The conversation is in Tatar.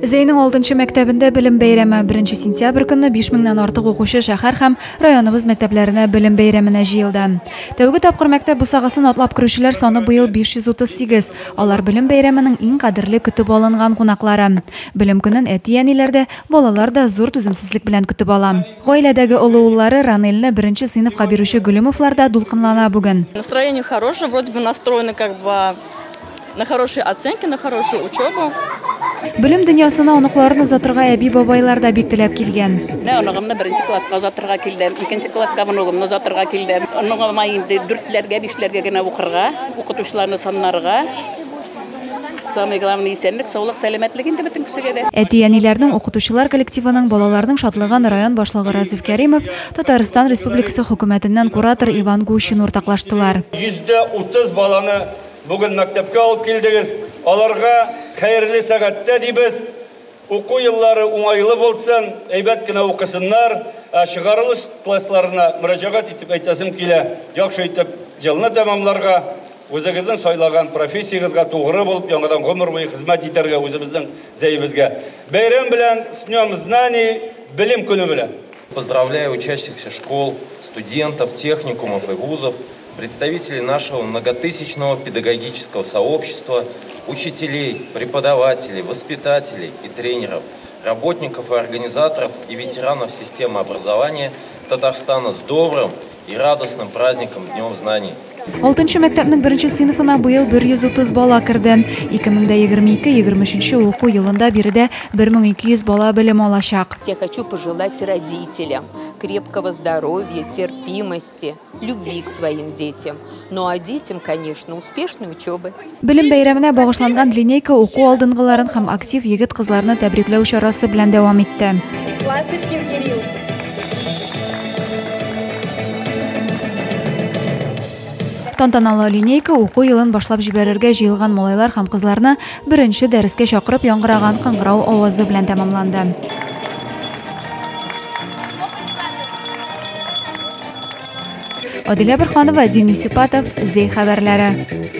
Зәйнең 6 мәктәбендә белем бәйрәме. 1 сентябрь көнне 5000-нән артык укучы шәһәр һәм районыбыз мәктәпләренә белем бәйрәменә җыелды. Тәүге тапкыр мәктәп бусагасын атлап керүчеләр саны быел 538. Алар белем бәйрәменең иң кадерле көтеп алынган кунаклары. Белем көнен әти-әниләр дә, балалар да зур түземсезлек белән көтеп ала. Гаиләдәге олы уллары Ранельне беренче сыйныфка бирүче Гөлемовлар да дулкынлана бүген. Настроение хорошее, вроде бы настроены как бы на хорошие оценки, на хорошую учебу. Белем дөньясына оныкларын озатырга әби-бабайлар да бик теләп килгән. Менә оныгымны беренче класска озатырга килдем, икенче класска оныгымны озатырга килдем. Оныгыма инде дүртләргә, бишләргә генә укырга, укытучыларны саннарга. Самое главное исәнлек, саулык, сәламәтлек инде бөтен кешегә дә. Әти-әниләрнең, укытучылар коллективының, балаларның шатлыгын район башлыгы Разиф Кәримов, Татарстан Республикасы хөкүмәтеннән куратор Иван Гущин уртаклаштылар. 130 баланы бүген мәктәпкә алып килдегез. Аларга хәерле сәгатьтә дибез. Уку еллары уңайлы булсын, әйбәт кенә укысыннар. Ә чыгарылыш классларына мөрәҗәгать итеп әйтәсем килә. Яхшы итеп елны тәмамларга, үзегезнең сайлаган профессиягезгә тугры булып, яңадан гомер буе хезмәт итәргә үзебезнең Зәебезгә. Бәйрәм белән, с днем знаний, белем көне белән. Поздравляю учащихся школ, студентов, техникумов и вузов, представителей нашего многотысячного педагогического сообщества, учителей, преподавателей, воспитателей и тренеров, работников и организаторов и ветеранов системы образования Татарстана с добрым и радостным праздником Днем Знаний. 6 мәктәпнең беренче сыйныфына быел 130 бала керде. 2022-2023 уку елында биредә 1200 бала белем алачак. Я хочу пожелать родителям крепкого здоровья, терпимости, любви к своим детям. Ну а детям, конечно, успешной учебы. Белем бәйрәменә багышланган линейка уку алдынгыларын һәм актив егет-кызларны тәбрикләү чарасы белән дәвам итте. Ласточкин Кирилл. Тантаналы линейка уку елын башлап җибәрергә җыелган малайлар һәм кызларны беренче дәрескә чакырып яңгыраган кыңгырау авазы белән тәмамланды. Адилә Борһанова, Денис Ипатов, Зәй хәбәрләре.